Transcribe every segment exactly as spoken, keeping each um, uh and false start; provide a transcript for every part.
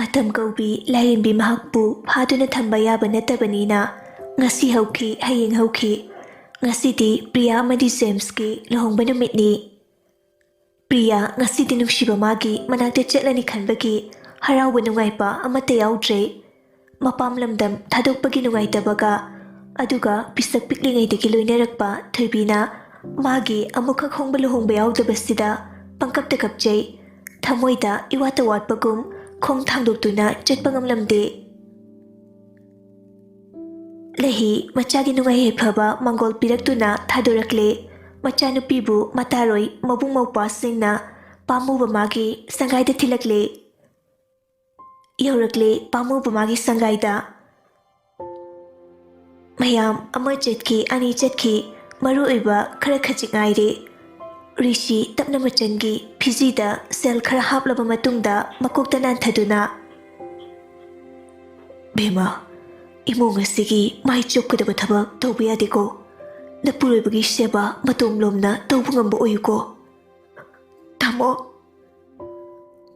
ꯃꯇꯝ ꯀꯧꯕꯤ ꯂꯥꯏꯔꯦꯝꯕꯤ ꯃꯍꯥꯛꯄꯨ ꯐꯥꯗꯨꯅ ꯊꯝꯕ ꯌꯥꯕ ꯅꯠꯇꯕꯅꯤꯅ, ꯉꯁꯤ ꯍꯧꯈꯤ, ꯍꯌꯦꯡ ꯍꯧꯈꯤ, ꯉꯁꯤꯗꯤ ꯄ꯭ꯔꯤꯌꯥ ꯑꯃꯗꯤ ꯖꯦꯝꯁꯀꯤ ꯂꯨꯍꯣꯡꯕ ꯅꯨꯃꯤꯠꯅꯤ꯫ ꯄ꯭ꯔꯤꯌꯥ ꯉꯁꯤꯗꯤ ꯅꯨꯡꯁꯤꯕ ꯃꯥꯒꯤ ꯃꯅꯥꯛꯇ ꯆꯠꯂꯅꯤ ꯈꯟꯕꯒꯤ ꯍꯔꯥꯎꯕ ꯅꯨꯡꯉꯥꯏꯕ ꯑꯃꯠꯇ ꯌꯥꯎꯗ꯭ꯔꯦ꯫ ꯃꯄꯥꯝ ꯂꯝꯗꯝ ꯊꯥꯗꯣꯛꯄꯒꯤ ꯅꯨꯡꯉꯥꯏꯇꯕꯒ, ꯑꯗꯨꯒ ꯄꯤꯁꯛ ꯄꯤꯛꯂꯤꯉꯩꯗꯒꯤ ꯂꯣꯏꯅꯔꯛꯄ ꯊꯣꯏꯕꯤꯅ ꯃꯥꯒꯤ ꯑꯃꯨꯛꯈꯛ ꯍꯣꯡꯕ ꯂꯨꯍꯣꯡꯕ ꯌꯥꯎꯗꯕꯁꯤꯗ ꯄꯪꯀꯞꯇ ꯀꯞꯆꯩ꯫ ꯊꯃꯣꯏꯗ ꯏꯋꯥꯠꯇ ꯋꯥꯠꯄꯒꯨꯝ ꯈꯣꯡ ꯊꯥꯡꯗꯣꯛꯇꯨꯅ ꯆꯠꯄ ꯉꯝꯂꯝꯗꯦ꯫ ꯂꯩꯍꯤ ꯃꯆꯥꯒꯤ ꯅꯨꯡꯉꯥꯏ ꯌꯥꯏꯐꯕ ꯃꯪꯒꯣꯜ ꯄꯤꯔꯛꯇꯨꯅ ꯊꯥꯗꯣꯔꯛꯂꯦ꯫ ꯃꯆꯥꯅꯨꯄꯤꯕꯨ ꯃꯇꯥꯔꯣꯏ ꯃꯕꯨꯡ ꯃꯧꯄ꯭ꯋꯥꯁꯤꯡꯅ ꯄꯥꯝꯃꯨꯕ ꯃꯥꯒꯤ ꯁꯪꯒꯥꯏꯗ ꯊꯤꯜꯂꯛꯂꯦ꯫ ꯌꯧꯔꯛꯂꯦ ꯄꯥꯝꯃꯨꯕ ꯃꯥꯒꯤ ꯁꯪꯒꯥꯏꯗ꯫ ꯃꯌꯥꯝ ꯑꯃ ꯆꯠꯈꯤ, ꯑꯅꯤ ꯆꯠꯈꯤ, ꯃꯔꯨ ꯑꯣꯏꯕ ꯈꯔ ꯈꯖꯤꯛ ꯉꯥꯏꯔꯦ꯫ ꯔꯤꯁꯤ ꯇꯞꯅ ꯃꯆꯟꯒꯤ ꯐꯤꯖꯤꯗ ꯁꯦꯜ ꯈꯔ ꯍꯥꯞꯂꯕ ꯃꯇꯨꯡꯗ ꯃꯀꯣꯛꯇ ꯅꯥꯟꯊꯗꯨꯅ, "ꯕꯦꯝꯃ, ꯏꯃꯨꯡ ꯑꯁꯤꯒꯤ ꯃꯥꯏ ꯆꯣꯞꯀꯗꯕ ꯊꯕꯛ ꯇꯧꯕ ꯌꯥꯗꯦꯀꯣ꯫ ꯅꯄꯨꯔꯣꯏꯕꯒꯤ ꯁꯦꯕꯥ ꯃꯇꯣꯝ ꯂꯣꯝꯅ ꯇꯧꯕ ꯉꯝꯕ ꯑꯣꯏꯌꯨꯀꯣ꯫ ꯇꯥꯃꯣ!"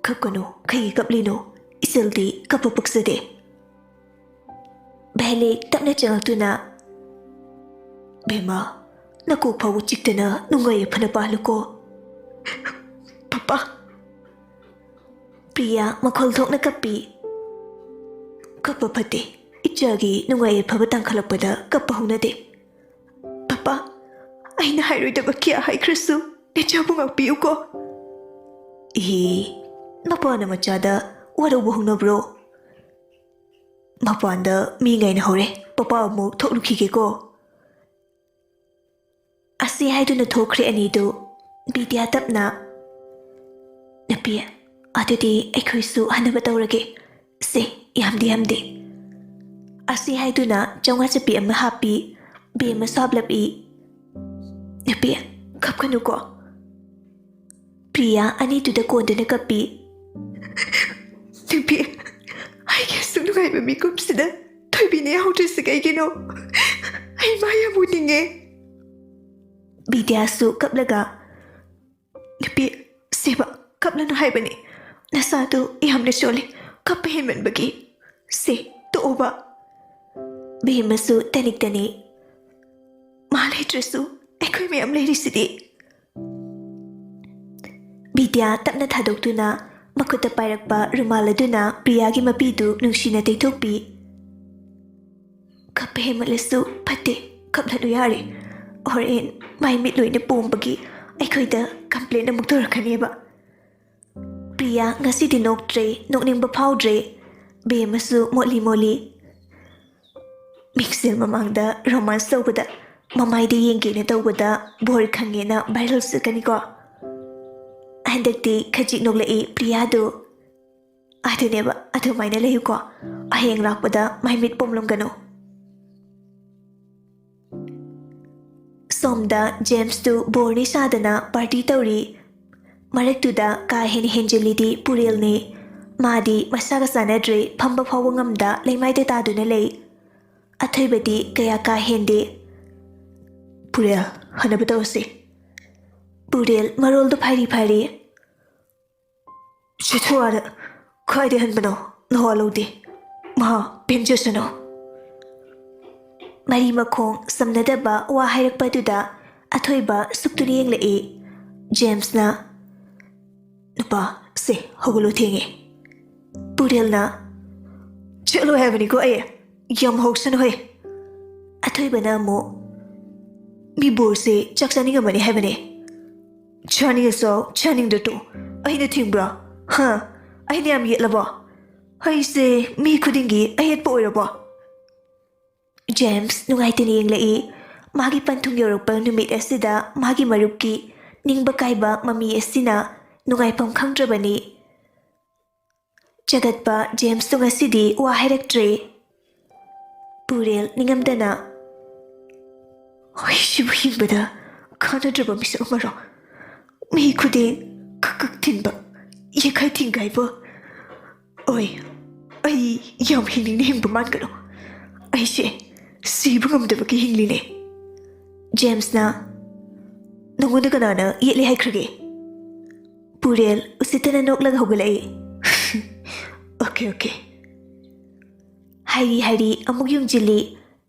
"ꯀꯞꯀꯅꯨ, ꯀꯩꯒꯤ ꯀꯞꯂꯤꯅꯣ? ꯏꯆꯜꯗꯤ ꯀꯞꯄ ꯄꯛꯆꯗꯦ꯫" ꯚꯦꯂꯦꯛ ꯇꯞꯅ ꯆꯪꯉꯛꯇꯨꯅ, "ꯕꯦꯝꯃ, ꯅꯀꯣꯛ ꯐꯥꯎꯕ ꯆꯤꯛꯇꯅ ꯅꯨꯡꯉꯥꯏ ꯌꯥꯏꯐꯅ ꯄꯥꯜꯂꯨꯀꯣ꯫" "ꯄꯄꯥ!" ꯄ꯭ꯔꯤꯌꯥ ꯃꯈꯣꯜ ꯊꯣꯛꯅ ꯀꯞꯄꯤ꯫ "ꯀꯞꯄ ꯐꯠꯇꯦ꯫ ꯏꯆꯥꯒꯤ ꯅꯨꯡꯉꯥꯏ ꯌꯥꯏꯐꯕ ꯇꯥꯡꯈꯠꯂꯛꯄꯗ ꯀꯞꯄ ꯍꯧꯅꯗꯦ꯫ ꯄꯄꯥ, ꯑꯩꯅ ꯍꯥꯏꯔꯣꯏꯗꯕ ꯀꯌꯥ ꯍꯥꯏꯈ꯭ꯔꯁꯨ ꯅꯆꯥꯕꯨ ꯉꯥꯛꯄꯤꯌꯨꯀꯣ꯫" "ꯏꯍꯦ, ꯃꯄꯥꯅ ꯃꯆꯥꯗ ꯋꯥꯔꯧꯕ ꯍꯧꯅꯕ꯭ꯔꯣ? ꯃꯄꯥꯟꯗ ꯃꯤ ꯉꯥꯏꯅꯍꯧꯔꯦ, ꯄꯄꯥ ꯑꯃꯨꯛ ꯊꯣꯛꯂꯨꯈꯤꯒꯦꯀꯣ꯫" ꯑꯁꯤ ꯍꯥꯏꯗꯨꯅ ꯊꯣꯛꯈ꯭ꯔꯦ ꯑꯅꯤꯗꯨ꯫ ꯕꯤꯗ꯭ꯌꯥ ꯇꯞꯅ, "ꯅꯨꯄꯤ, ꯑꯗꯨꯗꯤ ꯑꯩꯈꯣꯏꯁꯨ ꯍꯟꯅꯕ ꯇꯧꯔꯒꯦ꯫ ꯁꯦ, ꯌꯥꯝꯗꯤ ꯌꯥꯝꯗꯦ꯫" ꯑꯁꯤ ꯍꯥꯏꯗꯨꯅ ꯆꯥꯝꯃꯉꯥ ꯆꯠꯄꯤ ꯑꯃ ꯍꯥꯞꯄꯤ꯫ ꯕꯦꯝ ꯑꯃꯁꯨ ꯍꯥꯞꯂꯛꯏ꯫ "ꯅꯨꯄꯤ, ꯀꯞꯀꯅꯨꯀꯣ꯫" ꯄ꯭ꯔꯤꯌꯥ ꯑꯅꯤꯗꯨꯗ ꯀꯣꯟꯗꯨꯅ ꯀꯞꯄꯤ꯫ "ꯅꯨꯄꯤ, ꯑꯩꯒꯤ ꯑꯁꯨꯛ ꯅꯨꯡꯉꯥꯏꯕ ꯃꯤꯀꯨꯞꯁꯤꯗ ꯊꯣꯏꯕꯤꯅ ꯌꯥꯎꯗ꯭ꯔꯤꯁꯤ ꯀꯩꯒꯤꯅꯣ? ꯑꯩ ꯃꯥ ꯌꯥꯝ ꯎꯅꯤꯡꯉꯦ꯫" ꯕꯤꯗ꯭ꯌꯥꯁꯨ ꯀꯞꯂꯒ, "ꯅꯨꯄꯤ, ꯁꯦꯕ, ꯀꯞꯂꯅꯨ ꯍꯥꯏꯕꯅꯤ꯫ ꯅꯁꯥꯗꯨ ꯌꯥꯝꯅ ꯁꯣꯜꯂꯤ꯫ ꯀꯞꯄ ꯍꯦꯟꯃꯟꯕꯒꯤ꯫ ꯁꯦ, ꯇꯣꯛꯑꯣꯕ꯫ ꯕꯦꯝꯃꯁꯨ ꯇꯅꯤꯛ ꯇꯅꯤꯛ꯫ "ꯃꯥ ꯂꯩꯇ꯭ꯔꯁꯨ ꯑꯩꯈꯣꯏ ꯃꯌꯥꯝ ꯂꯩꯔꯤꯁꯤꯗꯤ"꯫ ꯕꯤꯗ꯭ꯌꯥ ꯇꯞꯅ ꯊꯥꯗꯣꯛꯇꯨꯅ ꯃꯈꯨꯠꯇ ꯄꯥꯏꯔꯛꯄ ꯔꯨꯃꯥꯜ ꯑꯗꯨꯅ ꯄ꯭ꯔꯤꯌꯥꯒꯤ ꯃꯄꯤꯗꯨ ꯅꯨꯡꯁꯤꯅ ꯇꯩꯊꯣꯛꯄꯤ꯫ "ꯀꯞꯄ ꯍꯦꯟꯃꯜꯂꯁꯨ ꯐꯠꯇꯦ, ꯀꯞꯂꯅꯨ ꯌꯥꯔꯦ꯫ ꯍꯣꯔꯦꯟ ꯃꯥꯏ ꯃꯤꯠ ꯂꯣꯏꯅ ꯄꯣꯝꯕꯒꯤ ꯑꯩꯈꯣꯏꯗ complain ꯑꯃꯨꯛ ꯇꯧꯔꯛꯀꯅꯦꯕ"꯫ ꯄ꯭ꯔꯤꯌꯥ ꯉꯁꯤꯗꯤ ꯅꯣꯛꯇ꯭ꯔꯦ, ꯅꯣꯛꯅꯤꯡꯕ ꯐꯥꯎꯗ꯭ꯔꯦ꯫ ꯕꯦꯝꯃꯁꯨ ꯃꯣꯠꯂꯤ ꯃꯣꯠꯂꯤ꯫ "ꯃꯤꯡꯁꯦꯜ ꯃꯃꯥꯡꯗ romance ꯇꯧꯕꯗ ꯃꯃꯥꯏꯗ ꯌꯦꯡꯒꯦꯅ ꯇꯧꯕꯗ ꯕꯣꯔ ꯈꯪꯉꯦꯅ viral ꯆꯠꯀꯅꯤꯀꯣ"꯫ ꯍꯟꯗꯛꯇꯤ ꯈꯖꯤꯛ ꯅꯣꯛꯂꯛꯏ ꯄ꯭ꯔꯤꯌꯥꯗꯨ꯫ ꯑꯗꯨꯅꯦꯕ, ꯑꯗꯨꯃꯥꯏꯅ ꯂꯩꯌꯨꯀꯣ꯫ ꯍꯌꯦꯡ ꯂꯥꯛꯄꯗ ꯃꯥꯏ ꯃꯤꯠ ꯄꯣꯝꯂꯝꯒꯅꯨ꯫ ꯁꯣꯝꯗ ꯖꯦꯝꯁꯇꯨ ꯕꯣꯔꯅꯤ ꯁꯥꯗꯅ party ꯇꯧꯔꯤ꯫ ꯃꯔꯛꯇꯨꯗ ꯀꯥ ꯍꯦꯟꯅ ꯍꯦꯟꯖꯤꯜꯂꯤꯗꯤ ꯄꯨꯔꯦꯜꯅꯤ꯫ ꯃꯥꯗꯤ ꯃꯁꯥꯒ ꯆꯥꯟꯅꯗ꯭ꯔꯦ, ꯐꯝꯕ ꯐꯥꯎꯕ ꯉꯝꯗ ꯂꯩꯃꯥꯏꯗ ꯇꯥꯗꯨꯅ ꯂꯩ꯫ ꯑꯊꯣꯏꯕꯗꯤ ꯀꯌꯥ ꯀꯥ ꯍꯦꯟꯗꯦ꯫ "ꯄꯨꯔꯦꯜ, ꯍꯟꯅꯕ ꯇꯧꯔꯁꯤ"꯫ ꯄꯨꯔꯦꯜ ꯃꯔꯣꯜꯗꯣ ꯐꯥꯏꯔꯤ ꯐꯥꯏꯔꯤ꯫ "ꯆꯠꯊꯣꯛꯑꯣ ꯑꯥꯗ꯫ ꯀꯥꯏꯗ ꯍꯟꯕꯅꯣ? ꯅꯋꯥ ꯂꯧꯗꯦ꯫ ꯃꯥ ꯄꯦꯟꯖꯁꯅꯨ"꯫ ꯃꯔꯤ ꯃꯈꯣꯡ ꯁꯝꯅꯗꯕ ꯋꯥ ꯍꯥꯏꯔꯛꯄꯗꯨꯗ ꯑꯊꯣꯏꯕ ꯁꯨꯛꯇꯨꯅ ꯌꯦꯡꯂꯛꯏ꯫ ꯖꯦꯝꯁꯅ, "ꯅꯨꯄꯥ, ꯁꯦ, ꯍꯧꯒꯠꯂꯣ, ꯊꯦꯡꯉꯦ"꯫ ꯄꯨꯔꯦꯜꯅ, "ꯆꯠꯂꯣ ꯍꯥꯏꯕꯅꯤꯀꯣ ꯑꯩ꯫ ꯌꯥꯝ ꯍꯧꯁꯅꯨ ꯍꯦ"꯫ ꯑꯊꯣꯏꯕꯅ ꯑꯃꯨꯛ, "ꯃꯤ ꯕꯣꯔꯁꯦ ꯆꯥꯛ ꯆꯥꯅꯤꯡꯉꯝꯃꯅꯤ ꯍꯥꯏꯕꯅꯦ꯫ ꯆꯥꯅꯤꯡꯉꯁꯨ ꯆꯥꯅꯤꯡꯗ꯭ꯔꯁꯨ ꯑꯩꯅ ꯊꯤꯡꯕ꯭ꯔꯣ? ꯍꯥ? ꯑꯩꯅ ꯌꯥꯝ ꯌꯦꯠꯂꯕꯣ? ꯑꯩꯁꯦ ꯃꯤ ꯈꯨꯗꯤꯡꯒꯤ ꯑꯌꯦꯠꯄ ꯑꯣꯏꯔꯕꯣ?" ꯖꯦꯝꯁ ꯅꯨꯡꯉꯥꯏꯇꯅ ꯌꯦꯡꯂꯛꯏ꯫ ꯃꯥꯒꯤ ꯄꯟꯊꯨꯡ ꯌꯧꯔꯛꯄ ꯅꯨꯃꯤꯠ ꯑꯁꯤꯗ ꯃꯥꯒꯤ ꯃꯔꯨꯞꯀꯤ ꯅꯤꯡꯕ ꯀꯥꯏꯕ ꯃꯃꯤ ꯑꯁꯤꯅ ꯅꯨꯡꯉꯥꯏꯐꯝ ꯈꯪꯗ꯭ꯔꯕꯅꯤ꯫ ꯆꯒꯠꯄ ꯖꯦꯝꯁꯇꯨ ꯉꯁꯤꯗꯤ ꯋꯥ ꯍꯥꯏꯔꯛꯇ꯭ꯔꯦ꯫ ꯄꯨꯔꯦꯜ ꯅꯤꯡꯉꯝꯗꯅ, "ꯑꯩꯁꯤꯕꯨ ꯍꯤꯡꯕꯗ ꯀꯥꯟꯅꯗ꯭ꯔꯕ ꯃꯤꯁꯛ ꯑꯃꯔꯣ? ꯃꯤ ꯈꯨꯗꯤꯡ ꯀꯛ ꯀꯛ ꯊꯤꯟꯕ, ꯌꯦꯈꯥꯏ ꯊꯤꯡꯒꯥꯏꯕ꯫ ꯑꯣꯏ, ꯑꯩ ꯌꯥꯝ ꯍꯤꯡꯅꯤꯡꯅ ꯍꯤꯡꯕ ꯃꯥꯟꯒꯅꯨ꯫ ꯑꯩꯁꯦ ꯁꯤꯕ ꯉꯝꯗꯕꯒꯤ ꯍꯤꯡꯂꯤꯅꯦ"꯫ ꯖꯦꯝꯁꯅ, "ꯅꯉꯣꯟꯗ ꯀꯅꯥꯅ ꯌꯦꯠꯂꯦ ꯍꯥꯏꯈ꯭ꯔꯒꯦ?" ꯄꯨꯔꯦꯜ ꯎꯁꯤꯠꯇꯅ ꯅꯣꯛꯂꯒ ꯍꯧꯒꯠꯂꯛꯏ꯫ "ꯑ, ꯑꯣꯀꯦ, ꯑꯣꯀꯦ꯫ ꯍꯥꯏꯔꯤ ꯍꯥꯏꯔꯤ ꯑꯃꯨꯛ ꯌꯨꯡꯁꯤꯜꯂꯤ꯫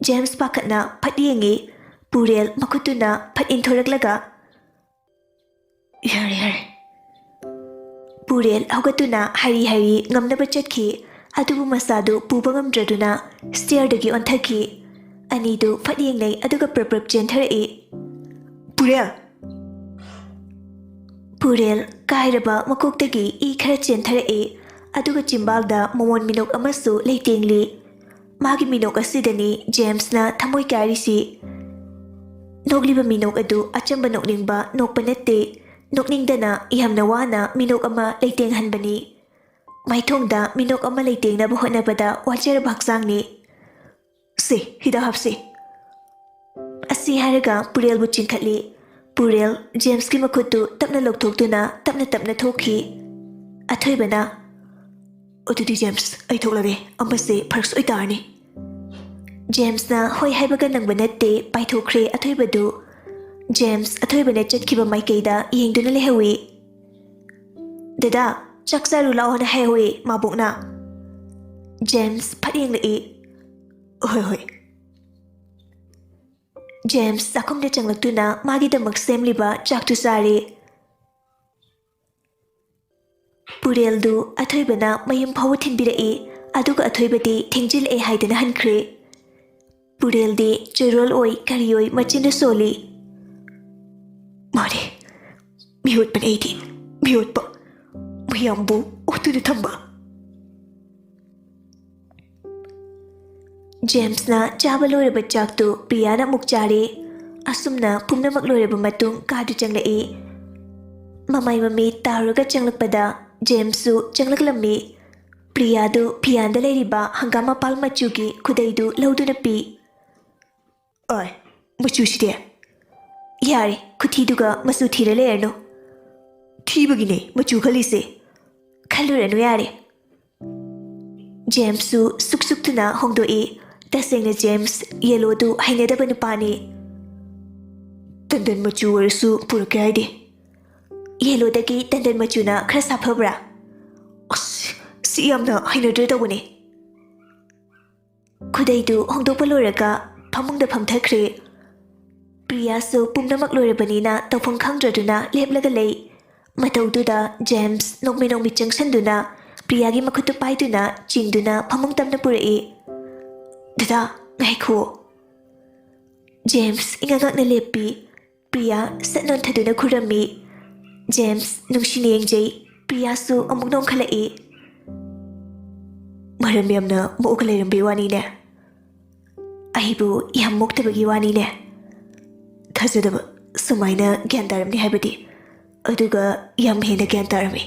ꯖꯦꯝꯁ ꯄꯥꯈꯠꯅ ꯐꯠ ꯌꯦꯡꯉꯤ꯫ ꯄꯨꯔꯦꯜ ꯃꯈꯨꯠꯇꯨꯅ ꯐꯠ ꯏꯟꯊꯣꯔꯛꯂꯒ, "ꯌꯥꯔꯦ, ꯌꯥꯔꯦ꯫" ꯄꯨꯔꯦꯜ ꯍꯧꯒꯠꯇꯨꯅ ꯍꯥꯏꯔꯤ ꯍꯥꯏꯔꯤ ꯉꯝꯅꯕ ꯆꯠꯈꯤ꯫ ꯑꯗꯨꯕꯨ ꯃꯁꯥꯗꯨ ꯄꯨꯕ ꯉꯝꯗ꯭ꯔꯗꯨꯅ ꯁ꯭ꯇꯤꯌꯔꯗꯒꯤ ꯑꯣꯟꯊꯈꯤ꯫ ꯑꯅꯤꯗꯨ ꯐꯠ ꯌꯦꯡꯅꯩ, ꯑꯗꯨꯒ ꯄ꯭ꯔꯞ ꯄ꯭ꯔꯞ ꯆꯦꯟꯊꯔꯛꯏ꯫ "ꯄꯨꯔꯦꯜ!" ꯄꯨꯔꯦꯜ ꯀꯥꯏꯔꯕ ꯃꯀꯣꯛꯇꯒꯤ ꯏ ꯈꯔ ꯆꯦꯟꯊꯔꯛꯏ, ꯑꯗꯨꯒ ꯆꯤꯝꯕꯥꯜꯗ ꯃꯃꯣꯟ ꯃꯤꯅꯣꯛ ꯑꯃꯁꯨ ꯂꯩꯇꯦꯡꯂꯤ꯫ ꯃꯥꯒꯤ ꯃꯤꯅꯣꯛ ꯑꯁꯤꯗꯅꯤ ꯖꯦꯝꯁꯅ ꯊꯃꯣꯏ ꯀꯥꯏꯔꯤꯁꯤ꯫ ꯅꯣꯛꯂꯤꯕ ꯃꯤꯅꯣꯛ ꯑꯗꯨ ꯑꯆꯝꯕ ꯅꯣꯛꯅꯤꯡꯕ ꯅꯣꯛꯄ ꯅꯠꯇꯦ꯫ ꯅꯣꯛꯅꯤꯡꯗꯅ ꯌꯥꯝꯅ ꯋꯥꯅ ꯃꯤꯅꯣꯛ ꯑꯃ ꯂꯩꯇꯦꯡꯍꯟꯕꯅꯤ꯫ ꯃꯥꯏꯊꯣꯡꯗ ꯃꯤꯅꯣꯛ ꯑꯃ ꯂꯩꯇꯦꯡꯅꯕ ꯍꯣꯠꯅꯕꯗ ꯋꯥꯖꯔꯕ ꯍꯛꯆꯥꯡꯅꯤ꯫ "ꯁꯦ, ꯍꯤꯗꯥꯛ ꯍꯥꯞꯁꯦ꯫" ꯑꯁꯤ ꯍꯥꯏꯔꯒ ꯄꯨꯔꯦꯜꯕꯨ ꯆꯤꯡꯈꯠꯂꯤ꯫ ꯄꯨꯔꯦꯜ ꯖꯦꯝꯁꯀꯤ ꯃꯈꯨꯠꯇꯨ ꯇꯞꯅ ꯂꯧꯊꯣꯛꯇꯨꯅ ꯇꯞꯅ ꯇꯞꯅ ꯊꯣꯛꯈꯤ꯫ ꯑꯊꯣꯏꯕꯅ, "ꯑꯗꯨꯗꯤ ꯖꯦꯝꯁ, ꯑꯩ ꯊꯣꯛꯂꯒꯦ꯫ ꯑꯃꯁꯦ ꯐꯔꯛ ꯁꯣꯏ ꯇꯥꯔꯅꯤ꯫" ꯖꯦꯝꯁꯅ ꯍꯣꯏ ꯍꯥꯏꯕꯒ ꯅꯪꯕ ꯅꯠꯇꯦ, ꯄꯥꯏꯊꯣꯛꯈ꯭ꯔꯦ ꯑꯊꯣꯏꯕꯗꯨ꯫ ꯖꯦꯝꯁ ꯑꯊꯣꯏꯕꯅ ꯆꯠꯈꯤꯕ ꯃꯥꯏꯀꯩꯗ ꯌꯦꯡꯗꯨꯅ ꯂꯩꯍꯧꯏ꯫ "ꯗꯗꯥ, ꯆꯥꯛ ꯆꯥꯔꯨ ꯂꯥꯛꯑꯣꯅ ꯍꯥꯏꯍꯧꯏ ꯃꯥꯕꯣꯛꯅ꯫" ꯖꯦꯝꯁ ꯐꯠ ꯌꯦꯡꯂꯛꯏ꯫ "ꯍꯣꯏ, ꯍꯣꯏ꯫" ꯖꯦꯝꯁ ꯆꯥꯛꯈꯨꯝꯗ ꯆꯪꯂꯛꯇꯨꯅ ꯃꯥꯒꯤꯗꯃꯛ ꯁꯦꯝꯂꯤꯕ ꯆꯥꯛꯇꯨ ꯆꯥꯔꯦ꯫ ꯄꯨꯔꯦꯜꯗꯨ ꯑꯊꯣꯏꯕꯅ ꯃꯌꯨꯝ ꯐꯥꯎꯕ ꯊꯤꯟꯕꯤꯔꯛꯏ, ꯑꯗꯨꯒ ꯑꯊꯣꯏꯕꯗꯤ ꯊꯦꯡꯖꯤꯜꯂꯛꯑꯦ ꯍꯥꯏꯗꯨꯅ ꯍꯟꯈ꯭ꯔꯦ꯫ ꯄꯨꯔꯦꯜꯗꯤ ꯆꯦꯔꯣꯜ ꯑꯣꯏ ꯀꯔꯤ ꯑꯣꯏ ꯃꯆꯤꯟꯗ ꯁꯣꯜꯂꯤ꯫ "ꯃꯥꯅꯦ, ꯃꯤꯑꯣꯠꯄꯅꯦ ꯑꯩꯗꯤ, ꯃꯤꯑꯣꯠꯄ꯫ ꯃꯌꯥꯝꯕꯨ ꯑꯣꯠꯇꯨꯅ ꯊꯝꯕ꯫" ꯖꯦꯝꯁꯅ ꯆꯥꯕ ꯂꯣꯏꯔꯕ ꯆꯥꯛꯇꯨ ꯄ꯭ꯔꯤꯌꯥꯅ ꯑꯃꯨꯛ ꯆꯥꯔꯦ꯫ ꯑꯁꯨꯝꯅ ꯄꯨꯝꯅꯃꯛ ꯂꯣꯏꯔꯕ ꯃꯇꯨꯡ ꯀꯥꯗꯨ ꯆꯪꯂꯛꯏ꯫ ꯃꯃꯥꯏ ꯃꯃꯤꯠ ꯇꯥꯔꯨꯔꯒ ꯆꯪꯂꯛꯄꯗ ꯖꯦꯝꯁꯁꯨ ꯆꯪꯂꯛꯂꯝꯃꯤ꯫ ꯄ꯭ꯔꯤꯌꯥꯗꯨ ꯐꯤꯌꯥꯟꯗ ꯂꯩꯔꯤꯕ ꯍꯪꯒꯥꯝ ꯃꯄꯥꯜ ꯃꯆꯨꯒꯤ ꯈꯨꯗꯩꯗꯨ ꯂꯧꯗꯨꯅ ꯄꯤ꯫ "ꯑꯣꯏ, ꯃꯆꯨꯁꯤꯗꯤ?" "ꯌꯥꯔꯦ, ꯈꯨꯊꯤꯗꯨꯒ ꯃꯆꯨ ꯊꯤꯔ ꯂꯩꯔꯅꯨ꯫" "ꯊꯤꯕꯒꯤꯅꯦ ꯃꯆꯨ ꯈꯜꯂꯤꯁꯦ꯫" "ꯈꯜꯂꯨꯔꯅꯨ ꯌꯥꯔꯦ꯫" ꯖꯦꯝꯁꯁꯨ ꯁꯨꯛ ꯁꯨꯛꯇꯨꯅ ꯍꯣꯡꯗꯣꯛꯏ꯫ ꯇꯁꯦꯡꯅ ꯖꯦꯝꯁ ꯌꯦꯂꯣꯗꯨ ꯍꯩꯅꯗꯕ ꯅꯨꯄꯥꯅꯤ꯫ "ꯇꯟꯗꯟ ꯃꯆꯨ ꯑꯣꯏꯔꯁꯨ ꯄꯨꯔꯛꯀꯦ ꯍꯥꯏꯗꯦ꯫" "ꯌꯦꯂꯣꯗꯒꯤ ꯇꯟꯗꯟ ꯃꯆꯨꯅ ꯈꯔ ꯁꯥꯐꯕ꯭ꯔꯥ?" "ꯑꯁ, ꯁꯤ ꯌꯥꯝꯅ ꯍꯩꯅꯗ꯭ꯔꯦ ꯇꯧꯕꯅꯦ꯫ ꯈꯨꯗꯩꯗꯨ ꯍꯣꯡꯗꯣꯛꯄ ꯂꯣꯏꯔꯒ ꯐꯃꯨꯡꯗ ꯐꯝꯊꯈ꯭ꯔꯦ꯫ ꯄ꯭ꯔꯤꯌꯥꯁꯨ ꯄꯨꯝꯅꯃꯛ ꯂꯣꯏꯔꯕꯅꯤꯅ ꯇꯧꯐꯝ ꯈꯪꯗ꯭ꯔꯗꯨꯅ ꯂꯦꯞꯂꯒ ꯂꯩ꯫ ꯃꯇꯧꯗꯨꯗ ꯖꯦꯝꯁ ꯅꯣꯡꯃꯩ ꯅꯣꯡꯃꯩ ꯆꯪꯁꯤꯟꯗꯨꯅ ꯄ꯭ꯔꯤꯌꯥꯒꯤ ꯃꯈꯨꯠꯇꯨ ꯄꯥꯏꯗꯨꯅ ꯆꯤꯡꯗꯨꯅ ꯐꯃꯨꯡ ꯇꯝꯅ ꯄꯨꯔꯛꯏ꯫ "ꯗꯗꯥ, ꯉꯥꯏꯈꯨꯑꯣ!" ꯖꯦꯝꯁ ꯏꯉꯛ ꯉꯛꯅ ꯂꯦꯞꯄꯤ꯫ ꯄ꯭ꯔꯤꯌꯥ ꯁꯠ ꯅꯣꯟꯊꯗꯨꯅ ꯈꯨꯔꯝꯃꯤ꯫ ꯖꯦꯝꯁ ꯅꯨꯡꯁꯤꯅ ꯌꯦꯡꯖꯩ꯫ ꯄ꯭ꯔꯤꯌꯥꯁꯨ ꯑꯃꯨꯛ ꯅꯣꯡꯈꯠꯂꯛꯏ꯫ "ꯃꯔꯝ ꯌꯥꯝꯅ ꯃꯣꯛꯑꯒ ꯂꯩꯔꯝꯕꯩ ꯋꯥꯅꯤꯅꯦ꯫ ꯑꯩꯕꯨ ꯌꯥꯝ ꯃꯣꯛꯇꯕꯒꯤ ꯋꯥꯅꯤꯅꯦ꯫ ꯊꯥꯖꯗꯕ, ꯁꯨꯃꯥꯏꯅ ꯒ꯭ꯌꯥꯟ ꯇꯥꯔꯝꯅꯤ ꯍꯥꯏꯕꯗꯤ꯫ ꯑꯗꯨꯒ ꯌꯥꯝ ꯍꯦꯟꯅ ꯒ꯭ꯌꯥꯟ ꯇꯥꯔꯝꯃꯤ꯫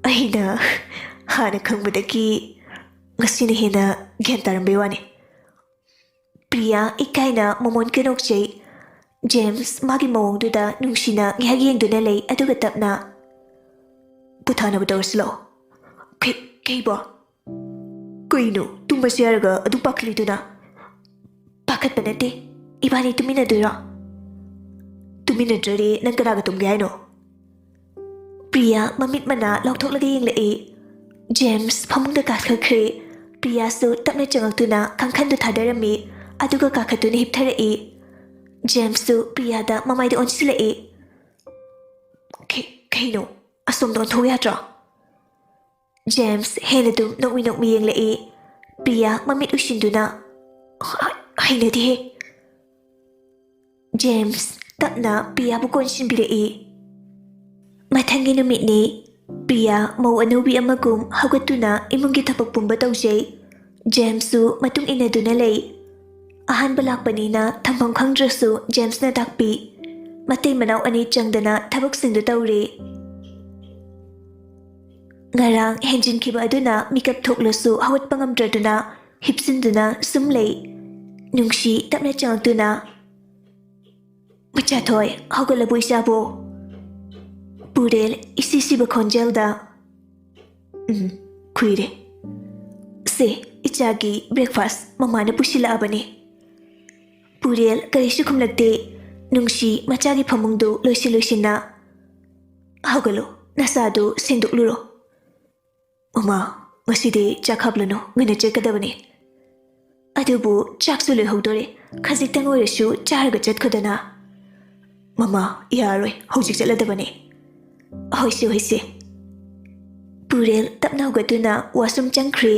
ꯑꯩꯅ ꯍꯥꯟꯅ ꯈꯪꯕꯗꯒꯤ ꯉꯁꯤꯅ ꯍꯦꯟꯅ ꯒ꯭ꯌꯥꯟ ꯇꯥꯔꯝꯕꯩ ꯋꯥꯅꯤ꯫" ꯄ꯭ꯔꯤꯌꯥ ꯏꯀꯥꯏꯅ ꯃꯃꯣꯟ ꯀꯩꯅꯣꯛꯆꯩ꯫ ꯖꯦꯝꯁ ꯃꯥꯒꯤ ꯃꯑꯣꯡꯗꯨꯗ ꯅꯨꯡꯁꯤꯅ ꯉꯥꯏꯍꯥꯛ ꯌꯦꯡꯗꯨꯅ ꯂꯩ, ꯑꯗꯨꯒ ꯇꯞꯅ, "ꯄꯣꯊꯥꯅꯕ ꯇꯧꯔꯁꯤ ꯂꯥꯛꯑꯣ꯫" "ꯀꯩ, ꯀꯩꯕꯣ? ꯀꯩꯅꯣ, ꯇꯨꯝꯃꯁꯤ ꯍꯥꯏꯔꯒ ꯑꯗꯨꯝ ꯄꯥꯈꯠꯂꯤꯗꯨꯅ?" "ꯄꯥꯈꯠꯄ ꯅꯠꯇꯦ꯫ ꯏꯕꯥꯅꯤ ꯇꯨꯃꯤꯟꯅꯗꯣꯏꯔꯣ?" "ꯇꯨꯃꯤꯟꯅꯗ꯭ꯔꯗꯤ ꯅꯪ ꯀꯅꯥꯒ ꯇꯨꯝꯒꯦ ꯍꯥꯏꯅꯣ?" ꯄ꯭ꯔꯤꯌꯥ ꯃꯃꯤꯠ ꯃꯅꯥ ꯂꯥꯎꯊꯣꯛꯂꯒ ꯌꯦꯡꯂꯛꯏ꯫ ꯖꯦꯝꯁ ꯐꯃꯨꯡꯗ ꯀꯥꯈꯠꯈ꯭ꯔꯦ꯫ ꯄ꯭ꯔꯤꯌꯥꯁꯨ ꯇꯞꯅ ꯆꯪꯉꯛꯇꯨꯅ ꯀꯥꯡꯈꯟꯗꯨ ꯊꯥꯗꯔꯝꯃꯤ, ꯑꯗꯨꯒ ꯀꯥꯈꯠꯇꯨꯅ ꯍꯤꯞꯊꯔꯛꯏ꯫ ꯖꯦꯝꯁꯁꯨ ꯄ꯭ꯔꯤꯌꯥꯗ ꯃꯃꯥꯏꯗ ꯑꯣꯟꯁꯤꯜꯂꯛꯏ꯫ "ꯀꯩ-, ꯀꯩꯅꯣ? ꯑꯁꯣꯝꯗ ꯑꯣꯟꯊꯣꯛꯎ ꯌꯥꯗ꯭ꯔꯣ?" ꯖꯦꯝꯁ ꯍꯦꯟꯅ ꯑꯗꯨꯝ ꯅꯣꯛꯃꯤ ꯅꯣꯛꯃꯤ ꯌꯦꯡꯂꯛꯏ꯫ ꯄ꯭ꯔꯤꯌꯥ ꯃꯃꯤꯠ ꯎꯏꯁꯤꯟꯗꯨꯅ, "ꯍ-, ꯍꯩꯅꯗꯦꯍꯦ꯫" ꯖꯦꯝꯁ ꯇꯞꯅ ꯄ꯭ꯔꯤꯌꯥꯕꯨ ꯀꯣꯟꯁꯤꯟꯕꯤꯔꯛꯏ꯫ ꯃꯊꯪꯒꯤ ꯅꯨꯃꯤꯠꯅꯤ꯫ ꯄ꯭ꯔꯤꯌꯥ ꯃꯧ ꯑꯅꯧꯕꯤ ꯑꯃꯒꯨꯝ ꯍꯧꯒꯠꯇꯨꯅ ꯏꯃꯨꯡꯒꯤ ꯊꯕꯛ ꯄꯨꯝꯕ ꯇꯧꯖꯩ꯫ ꯖꯦꯝꯁꯁꯨ ꯃꯇꯨꯡ ꯏꯟꯅꯗꯨꯅ ꯂꯩ꯫ ꯑꯍꯥꯟꯕ ꯂꯥꯛꯄꯅꯤꯅ ꯊꯝꯐꯝ ꯈꯪꯗ꯭ꯔꯁꯨ ꯖꯦꯝꯁꯅ ꯇꯥꯛꯄꯤ꯫ ꯃꯇꯩ ꯃꯅꯥꯎ ꯑꯅꯤ ꯆꯪꯗꯅ ꯊꯕꯛꯁꯤꯡꯗꯨ ꯇꯧꯔꯤ꯫ ꯉꯔꯥꯡ ꯍꯦꯟꯖꯤꯟꯈꯤꯕ ꯑꯗꯨꯅ ꯃꯤꯀꯞ ꯊꯣꯛꯂꯁꯨ ꯍꯧꯒꯠꯄ ꯉꯝꯗ꯭ꯔꯗꯨꯅ ꯍꯤꯞꯆꯤꯟꯗꯨꯅ ꯁꯨꯝ ꯂꯩ꯫ ꯅꯨꯡꯁꯤ ꯇꯞꯅ ꯆꯪꯉꯛꯇꯨꯅ, "ꯃꯆꯥꯊꯣꯏ, ꯍꯧꯒꯠꯂꯕꯣ ꯏꯆꯥꯕꯨ?" ꯄꯨꯔꯦꯜ ꯏꯁꯤ ꯁꯤꯕ ꯈꯣꯟꯖꯦꯜꯗ, "ꯎꯝ, ꯀꯨꯏꯔꯦ꯫ ꯁꯦ, ꯏꯆꯥꯒꯤ breakfast ꯃꯃꯥꯅ ꯄꯨꯁꯤꯜꯂꯛꯑꯕꯅꯦ꯫" ꯄꯨꯔꯦꯜ ꯀꯔꯤꯁꯨ ꯈꯨꯝꯂꯛꯇꯦ꯫ ꯅꯨꯡꯁꯤ ꯃꯆꯥꯒꯤ ꯐꯃꯨꯡꯗꯨ ꯂꯣꯏꯁꯤꯟ ꯂꯣꯏꯁꯤꯟꯅ, "ꯍꯧꯒꯠꯂꯣ, ꯅꯁꯥꯗꯨ ꯁꯦꯡꯗꯣꯛꯂꯨꯔꯣ꯫" "ꯃꯃꯥ, "ꯉꯁꯤꯗꯤ ꯆꯥꯛ ꯍꯥꯞꯂꯅꯨ, ꯉꯟꯅ ꯆꯠꯀꯗꯕꯅꯤ꯫ ꯑꯗꯨꯕꯨ ꯆꯥꯛꯁꯨ ꯂꯣꯏꯍꯧꯗꯣꯔꯦ, ꯈꯖꯤꯛꯇꯪ ꯑꯣꯏꯔꯁꯨ ꯆꯥꯔꯒ ꯆꯠꯈꯣꯗꯅ꯫" "ꯃꯃꯥ, ꯌꯥꯔꯣꯏ, ꯍꯧꯖꯤꯛ ꯆꯠꯂꯗꯕꯅꯤ꯫" "ꯍꯣꯏꯁꯦ, ꯍꯣꯏꯁꯦ꯫" ꯄꯨꯔꯦꯜ ꯇꯞꯅ ꯍꯧꯒꯠꯇꯨꯅ ꯋꯥꯁꯔꯨꯝ ꯆꯪꯈ꯭ꯔꯦ꯫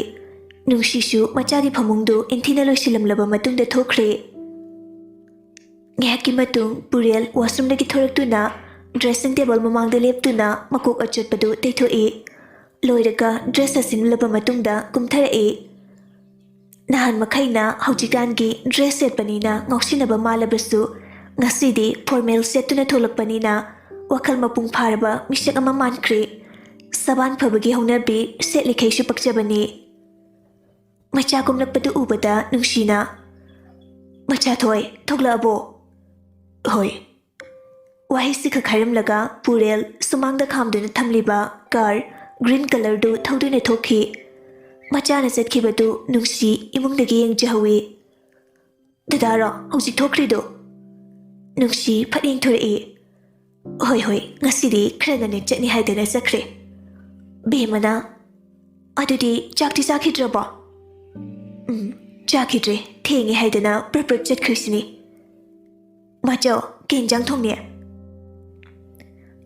ꯅꯨꯡꯁꯤꯁꯨ ꯃꯆꯥꯒꯤ ꯐꯃꯨꯡꯗꯨ ꯏꯟꯊꯤꯅ ꯂꯣꯏꯁꯤꯜꯂꯝꯂꯕ ꯃꯇꯨꯡꯗ ꯊꯣꯛꯈ꯭ꯔꯦ꯫ ꯉꯥꯏꯍꯥꯛꯀꯤ ꯃꯇꯨꯡ ꯄꯨꯔꯦꯜ ꯋꯥꯁꯔꯨꯝꯗꯒꯤ ꯊꯣꯔꯛꯇꯨꯅ ꯗ꯭ꯔꯦꯁꯤꯡ ꯇꯦꯕꯜ ꯃꯃꯥꯡꯗ ꯂꯦꯞꯇꯨꯅ ꯃꯀꯣꯛ ꯑꯆꯣꯠꯄꯗꯨ ꯇꯩꯊꯣꯛꯏ꯫ ꯂꯣꯏꯔꯒ ꯗ꯭ꯔꯦꯁ ꯁꯦꯠꯆꯤꯜꯂꯕ ꯃꯇꯨꯡꯗ ꯀꯨꯝꯊꯔꯛꯏ꯫ ꯅꯍꯥꯟ ꯃꯈꯩꯅ ꯍꯧꯖꯤꯛꯀꯥꯟꯒꯤ ꯗ꯭ꯔꯦꯁ ꯁꯦꯠꯄꯅꯤꯅ ꯉꯥꯎꯁꯤꯟꯅꯕ ꯃꯥꯜꯂꯕꯁꯨ, ꯉꯁꯤꯗꯤ ꯐꯣꯔꯃꯦꯜ ꯁꯦꯠꯇꯨꯅ ꯊꯣꯛꯂꯛꯄꯅꯤꯅ ꯋꯥꯈꯜ ꯃꯄꯨꯡ ꯐꯥꯔꯕ ꯃꯤꯁꯛ ꯑꯃ ꯃꯥꯟꯈ꯭ꯔꯦ꯫ ꯁꯕꯥꯟ ꯐꯕꯒꯤ ꯍꯧꯅꯕꯤ ꯁꯦꯠꯂꯤꯈꯩꯁꯨ ꯄꯛꯆꯕꯅꯤ꯫ ꯃꯆꯥ ꯀꯨꯝꯂꯛꯄꯗꯨ ꯎꯕꯗ ꯅꯨꯡꯁꯤꯅ, "ꯃꯆꯥꯊꯣꯏ, ꯊꯣꯛꯂꯛꯑꯕꯣ?" "ꯍꯣꯏ꯫" ꯋꯥꯍꯩꯁꯤ ꯈꯛ ꯍꯥꯏꯔꯝꯂꯒ ꯄꯨꯔꯦꯜ ꯁꯨꯃꯥꯡꯗ ꯈꯥꯝꯗꯨꯅ ꯊꯝꯂꯤꯕ ꯀꯥꯔ ꯒ꯭ꯔꯤꯟ ꯀꯂꯔꯗꯨ ꯊꯧꯗꯨꯅ ꯊꯣꯛꯈꯤ꯫ ꯃꯆꯥꯅ ꯆꯠꯈꯤꯕꯗꯨ ꯅꯨꯡꯁꯤ ꯏꯃꯨꯡꯗꯒꯤ ꯌꯦꯡꯖꯍꯧꯏ꯫ "ꯗꯗꯥꯔꯣ ꯍꯧꯖꯤꯛ ꯊꯣꯛꯈ꯭ꯔꯤꯗꯣ?" ꯅꯨꯡꯁꯤ ꯐꯠ ꯌꯦꯡꯊꯣꯔꯛꯏ꯫ "ꯍꯣꯏ, ꯍꯣꯏ, ꯉꯁꯤꯗꯤ ꯈꯔ ꯉꯟꯅ ꯆꯠꯅꯤ ꯍꯥꯏꯗꯅ ꯆꯠꯈ꯭ꯔꯦ꯫" ꯕꯦꯝꯃꯅ, "ꯑꯗꯨꯗꯤ ꯆꯥꯛꯇꯤ ꯆꯥꯈꯤꯗ꯭ꯔꯕꯣ?" "ꯎꯝ, ꯆꯥꯈꯤꯗ꯭ꯔꯦ, ꯊꯦꯡꯉꯦ ꯍꯥꯏꯗꯅ ꯄ꯭ꯔꯞ ꯄ꯭ꯔꯞ ꯆꯠꯈ꯭ꯔꯤꯁꯤꯅꯤ꯫" "ꯃꯥꯆꯧ, ꯀꯩ ꯏꯟꯖꯥꯡ ꯊꯣꯡꯅꯤ?"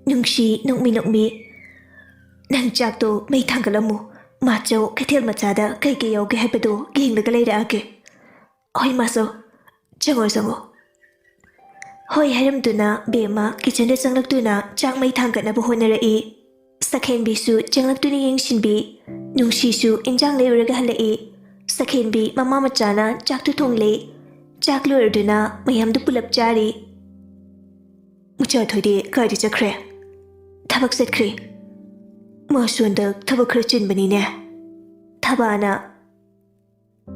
ꯅꯨꯡꯁꯤ ꯅꯣꯛꯃꯤ ꯅꯣꯛꯃꯤ, "ꯅꯪ ꯆꯥꯛꯇꯣ ꯃꯩ ꯊꯥꯡꯒꯠꯂꯝꯃꯨ, ꯃꯥꯆꯧ ꯀꯩꯊꯦꯜ ꯃꯆꯥꯗ ꯀꯩ ꯀꯩ ꯌꯥꯎꯒꯦ ꯍꯥꯏꯕꯗꯣ ꯌꯦꯡꯂꯒ ꯂꯩꯔꯛꯑꯒꯦ꯫" "ꯍꯣꯏ ꯃꯥꯆꯧ, ꯆꯪꯉꯣ ꯆꯪꯉꯣ꯫" ꯍꯣꯏ ꯍꯥꯏꯔꯝꯗꯨꯅ ꯕꯦꯝꯃ ꯀꯤꯆꯟꯗ ꯆꯪꯂꯛꯇꯨꯅ ꯆꯥꯛ ꯃꯩ ꯊꯥꯡꯒꯠꯅꯕ ꯍꯣꯠꯅꯔꯛꯏ꯫ ꯁꯈꯦꯟꯕꯤꯁꯨ ꯆꯪꯂꯛꯇꯨꯅ ꯌꯦꯡꯁꯤꯟꯕꯤ꯫ ꯅꯨꯡꯁꯤꯁꯨ ꯏꯟꯖꯥꯡ ꯂꯩꯔꯨꯔꯒ ꯍꯜꯂꯛꯏ꯫ ꯁꯈꯦꯟꯕꯤ ꯃꯃꯥ ꯃꯆꯥꯅ ꯆꯥꯛꯇꯨ ꯊꯣꯡꯂꯦ꯫ ꯆꯥꯛ ꯂꯣꯏꯔꯗꯨꯅ ꯃꯌꯥꯝꯗꯨ ꯄꯨꯂꯞ ꯆꯥꯔꯤ꯫ "ꯃꯆꯥꯊꯣꯏꯗꯤ ꯀꯥꯏꯗ ꯆꯠꯈ꯭ꯔꯦ?" "ꯊꯕꯛ ꯆꯠꯈ꯭ꯔꯦ꯫" "ꯃꯥꯁꯨ ꯍꯟꯗꯛ ꯊꯕꯛ ꯈꯔ ꯆꯤꯟꯕꯅꯤꯅꯦ꯫" ꯊꯕꯥꯅ,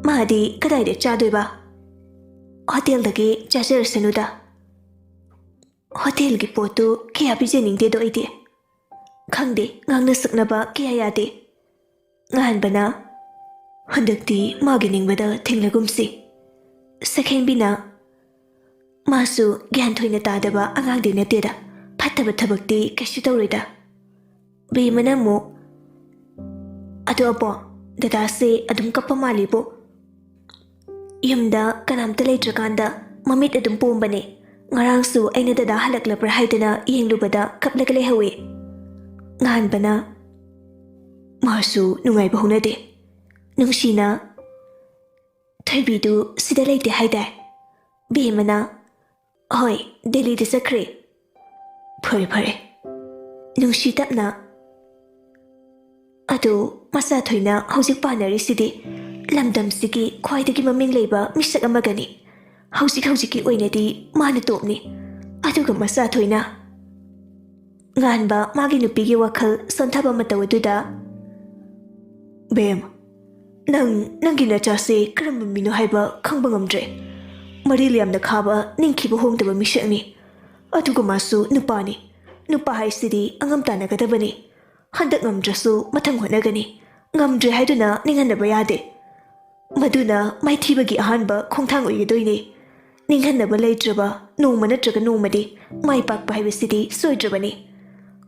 "ꯃꯥꯗꯤ ꯀꯗꯥꯏꯗ ꯆꯥꯗꯣꯏꯕ? ꯍꯣꯇꯦꯜꯗꯒꯤ ꯆꯥꯖꯔꯁꯅꯨꯗ꯫ ꯍꯣꯇꯦꯜꯒꯤ ꯄꯣꯠꯇꯨ ꯀꯌꯥ ꯄꯤꯖꯅꯤꯡꯗꯦꯗꯣ ꯑꯩꯗꯤ꯫ ꯈꯪꯗꯦ, ꯉꯥꯡꯅ ꯁꯛꯅꯕ ꯀꯌꯥ ꯌꯥꯗꯦ꯫" ꯉꯥꯟꯕꯅ, "ꯍꯟꯗꯛꯇꯤ ꯃꯥꯒꯤ ꯅꯤꯡꯕꯗ ꯊꯤꯡꯂꯒꯨꯝꯁꯤ꯫" ꯁꯈꯦꯟꯕꯤꯅ, "ꯃꯥꯁꯨ ꯒ꯭ꯌꯥꯟ ꯊꯣꯏꯅ ꯇꯥꯗꯕ ꯑꯉꯥꯡꯗꯤ ꯅꯠꯇꯦꯗ, ꯐꯠꯇꯕ ꯊꯕꯛꯇꯤ ꯀꯩꯁꯨ ꯇꯧꯔꯣꯏꯗ꯫" ꯕꯦꯝꯃꯅ ꯑꯃꯨꯛ, "ꯑꯗꯣ ꯑꯕꯣ, ꯗꯗꯥꯁꯦ ꯑꯗꯨꯝ ꯀꯞꯄ ꯃꯥꯜꯂꯤꯕꯨ꯫ ꯌꯨꯝꯗ ꯀꯅꯥꯝꯇ ꯂꯩꯇ꯭ꯔꯀꯥꯟꯗ ꯃꯃꯤꯠ ꯑꯗꯨꯝ ꯄꯣꯝꯕꯅꯦ꯫ ꯉꯔꯥꯡꯁꯨ ꯑꯩꯅ ꯗꯗꯥ ꯍꯜꯂꯛꯂꯕ꯭ꯔꯥ ꯍꯥꯏꯗꯅ ꯌꯦꯡꯂꯨꯕꯗ ꯀꯞꯂꯒ ꯂꯩꯍꯧꯋꯦ꯫" ꯉꯥꯟꯕꯅ, "ꯃꯥꯁꯨ ꯅꯨꯡꯉꯥꯏꯕ ꯍꯧꯅꯗꯦ꯫ ꯅꯨꯡꯁꯤꯅ, ꯊꯣꯏꯕꯤꯗꯨ ꯁꯤꯗ ꯂꯩꯇꯦ ꯍꯥꯏꯗꯥꯏ?" ꯕꯦꯝꯃꯅ, "ꯍꯣꯏ, ꯗꯦꯜꯂꯤꯗ ꯆꯠꯈ꯭ꯔꯦ꯫" "ꯐꯔꯦ, ꯐꯔꯦ꯫" ꯅꯨꯡꯁꯤ ꯇꯞꯅ, "ꯑꯗꯨ ꯃꯆꯥꯊꯣꯏꯅ ꯍꯧꯖꯤꯛ ꯄꯥꯟꯅꯔꯤꯁꯤꯗꯤ ꯂꯝꯗꯝꯁꯤꯒꯤ ꯈ꯭ꯋꯥꯏꯗꯒꯤ ꯃꯃꯤꯡ ꯂꯩꯕ ꯃꯤꯁꯛ ꯑꯃꯒꯅꯤ꯫ ꯍꯧꯖꯤꯛ ꯍꯧꯖꯤꯛꯀꯤ ꯑꯣꯏꯅꯗꯤ ꯃꯥꯅ ꯇꯣꯞꯅꯤ꯫" ꯑꯗꯨꯒ ꯃꯆꯥꯊꯣꯏꯅ ꯉꯥꯟꯕ ꯃꯥꯒꯤ ꯅꯨꯄꯤꯒꯤ ꯋꯥꯈꯜ ꯁꯣꯟꯊꯕ ꯃꯇꯧ ꯑꯗꯨꯗ, "ꯕꯦꯝ, ꯅꯪ ꯅꯪꯒꯤ ꯅꯆꯥꯁꯦ ꯀꯔꯝꯕ ꯃꯤꯅꯣ ꯍꯥꯏꯕ ꯈꯪꯕ ꯉꯝꯗ꯭ꯔꯦ꯫ ꯃꯔꯤꯜ ꯌꯥꯝꯅ ꯈꯥꯕ, ꯅꯤꯡꯈꯤꯕ ꯍꯣꯡꯗꯕ ꯃꯤꯁꯛꯅꯤ꯫ ꯑꯗꯨꯒ ꯃꯥꯁꯨ ꯅꯨꯄꯥꯅꯤ꯫ ꯅꯨꯄꯥ ꯍꯥꯏꯁꯤꯗꯤ ꯑꯉꯝ ꯇꯥꯟꯅꯒꯗꯕꯅꯤ꯫ ꯍꯟꯗꯛ ꯉꯝꯗ꯭ꯔꯁꯨ ꯃꯊꯪ ꯍꯣꯠꯅꯒꯅꯤ꯫ ꯉꯝꯗ꯭ꯔꯦ ꯍꯥꯏꯗꯨꯅ ꯅꯤꯡꯍꯟꯅꯕ ꯌꯥꯗꯦ꯫ ꯃꯗꯨꯅ ꯃꯥꯏꯊꯤꯕꯒꯤ ꯑꯍꯥꯟꯕ ꯈꯣꯡꯊꯥꯡ ꯑꯣꯏꯒꯗꯣꯏꯅꯦ꯫ ꯅꯤꯡꯍꯟꯅꯕ ꯂꯩꯇ꯭ꯔꯕ ꯅꯣꯡꯃ ꯅꯠꯇ꯭ꯔꯒ ꯅꯣꯡꯃꯗꯤ ꯃꯥꯏ ꯄꯥꯛꯄ ꯍꯥꯏꯕꯁꯤꯗꯤ ꯁꯣꯏꯗ꯭ꯔꯕꯅꯤ꯫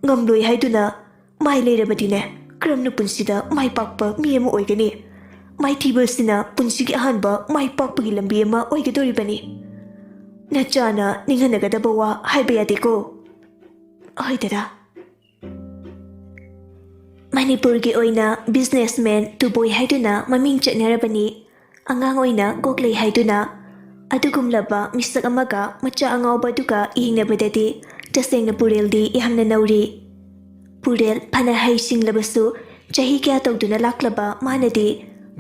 ꯉꯝꯂꯣꯏ ꯍꯥꯏꯗꯨꯅ ꯃꯥꯏ ꯂꯩꯔꯕꯗꯤꯅꯦ, ꯀꯔꯝꯅ ꯄꯨꯟꯁꯤꯗ ꯃꯥꯏ ꯄꯥꯛꯄ ꯃꯤ ꯑꯃ ꯑꯣꯏꯒꯅꯤ? ꯃꯥꯏꯊꯤꯕ ꯑꯁꯤꯅ ꯄꯨꯟꯁꯤꯒꯤ ꯑꯍꯥꯟꯕ ꯃꯥꯏ ꯄꯥꯛꯄꯒꯤ ꯂꯝꯕꯤ ꯑꯃ ꯑꯣꯏꯒꯗꯧꯔꯤꯕꯅꯤ꯫ ꯅꯆꯥꯅ ꯅꯤꯡꯍꯟꯅꯒꯗꯕ ꯋꯥ ꯍꯥꯏꯕ ꯌꯥꯗꯦꯀꯣ꯫" "ꯍꯣꯏ ꯗꯗꯥ꯫" ꯃꯅꯤꯄꯨꯔꯒꯤ ꯑꯣꯏꯅ businessman ꯇꯨꯕꯣꯏ ꯍꯥꯏꯗꯨꯅ ꯃꯃꯤꯡ ꯆꯠꯅꯔꯕꯅꯤ꯫ ꯑꯉꯥꯡ ꯑꯣꯏꯅ ꯒꯣꯈꯂꯦ ꯍꯥꯏꯗꯨꯅ꯫ ꯑꯗꯨꯒꯨꯝꯂꯕ ꯃꯤꯁꯛ ꯑꯃꯒ ꯃꯆꯥ ꯑꯉꯥꯎꯕ ꯑꯗꯨꯒ ꯌꯦꯡꯅꯕꯗꯗꯤ ꯇꯁꯦꯡꯅ ꯄꯨꯔꯦꯜꯗꯤ ꯌꯥꯝꯅ ꯅꯧꯔꯤ꯫ ꯄꯨꯔꯦꯜ ꯐꯅ ꯍꯩ ꯁꯤꯡꯂꯕꯁꯨ, ꯆꯍꯤ ꯀꯌꯥ ꯇꯧꯗꯨꯅ ꯂꯥꯛꯂꯕ ꯃꯥꯅꯗꯤ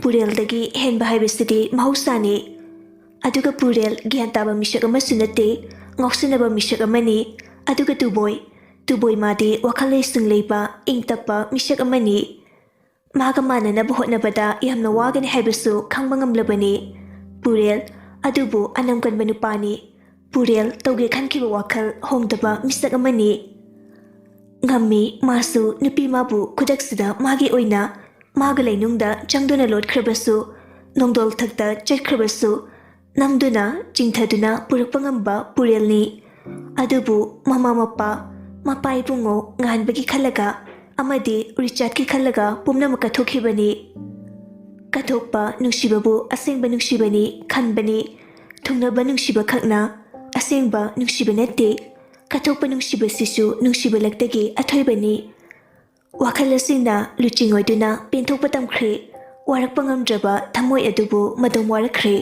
ꯄꯨꯔꯦꯜꯗꯒꯤ ꯍꯦꯟꯕ ꯍꯥꯏꯕꯁꯤꯗꯤ ꯃꯍꯧꯁꯥꯅꯤ꯫ ꯑꯗꯨꯒ ꯄꯨꯔꯦꯜ ꯒ꯭ꯌꯥꯟ ꯇꯥꯕ ꯃꯤꯁꯛ ꯑꯃꯁꯨ ꯅꯠꯇꯦ, ꯉꯥꯎꯁꯤꯟꯅꯕ ꯃꯤꯁꯛ ꯑꯃꯅꯤ꯫ ꯑꯗꯨꯒ ꯇꯨꯕꯣꯏ, ꯇꯨꯕꯣꯏ ꯃꯥꯗꯤ ꯋꯥꯈꯜ ꯂꯧꯁꯤꯡ ꯂꯩꯕ, ꯏꯪ ꯇꯞꯄ ꯃꯤꯁꯛ ꯑꯃꯅꯤ꯫ ꯃꯥꯒ ꯃꯥꯟꯅꯅꯕ ꯍꯣꯠꯅꯕꯗ ꯌꯥꯝꯅ ꯋꯥꯒꯅꯤ ꯍꯥꯏꯕꯁꯨ ꯈꯪꯕ ꯉꯝꯂꯕꯅꯤ꯫ ꯄꯨꯔꯦꯜ ꯑꯗꯨꯕꯨ ꯑꯅꯝ ꯀꯟꯕ ꯅꯨꯄꯥꯅꯤ꯫ ꯄꯨꯔꯦꯜ ꯇꯧꯒꯦ ꯈꯟꯈꯤꯕ ꯋꯥꯈꯜ ꯍꯣꯡꯗꯕ ꯃꯤꯁꯛ ꯑꯃꯅꯤ꯫ ꯉꯝꯃꯤ ꯃꯥꯁꯨ ꯅꯨꯄꯤ ꯃꯥꯕꯨ ꯈꯨꯗꯛꯁꯤꯗ ꯃꯥꯒꯤ ꯑꯣꯏꯅ ꯃꯥꯒ ꯂꯩꯅꯨꯡꯗ ꯆꯪꯗꯨꯅ ꯂꯣꯠꯈ꯭ꯔꯕꯁꯨ, ꯅꯣꯡꯗꯣꯜ ꯊꯛꯇ ꯆꯠꯈ꯭ꯔꯕꯁꯨ, ꯅꯝꯗꯨꯅ ꯆꯤꯡꯊꯗꯨꯅ ꯄꯨꯔꯛꯄ ꯉꯝꯕ ꯄꯨꯔꯦꯜꯅꯤ꯫ ꯑꯗꯨꯕꯨ ꯃꯃꯥ ꯃꯄꯥ, ꯃꯄꯥ ꯏꯕꯨꯡꯉꯣ ꯉꯥꯟꯕꯒꯤ ꯈꯜꯂꯒ ꯑꯃꯗꯤ ꯔꯤꯆꯥꯔꯗꯀꯤ ꯈꯜꯂꯒ ꯄꯨꯝꯅꯃꯛ ꯀꯠꯊꯣꯛꯈꯤꯕꯅꯤ꯫ ꯀꯠꯊꯣꯛꯄ ꯅꯨꯡꯁꯤꯕꯕꯨ ꯑꯁꯦꯡꯕ ꯅꯨꯡꯁꯤꯕꯅꯤ ꯈꯟꯕꯅꯤ꯫ ꯊꯨꯡꯅꯕ ꯅꯨꯡꯁꯤꯕ ꯈꯛꯅ ꯑꯁꯦꯡꯕ ꯅꯨꯡꯁꯤꯕ ꯅꯠꯇꯦ꯫ ꯀꯠꯊꯣꯛꯄ ꯅꯨꯡꯁꯤꯕꯁꯤꯁꯨ ꯅꯨꯡꯁꯤꯕ ꯂꯛꯇꯒꯤ ꯑꯊꯣꯏꯕꯅꯤ꯫ ꯋꯥꯈꯜ ꯑꯁꯤꯅ ꯂꯨꯆꯤꯡ ꯑꯣꯏꯗꯨꯅ ꯄꯦꯟꯊꯣꯛꯄ ꯇꯝꯈ꯭ꯔꯦ꯫ ꯋꯥꯔꯛꯄ ꯉꯝꯗ꯭ꯔꯕ ꯊꯃꯣꯏ ꯑꯗꯨꯕꯨ ꯃꯗꯣꯝ ꯋꯥꯔꯛꯈ꯭ꯔꯦ꯫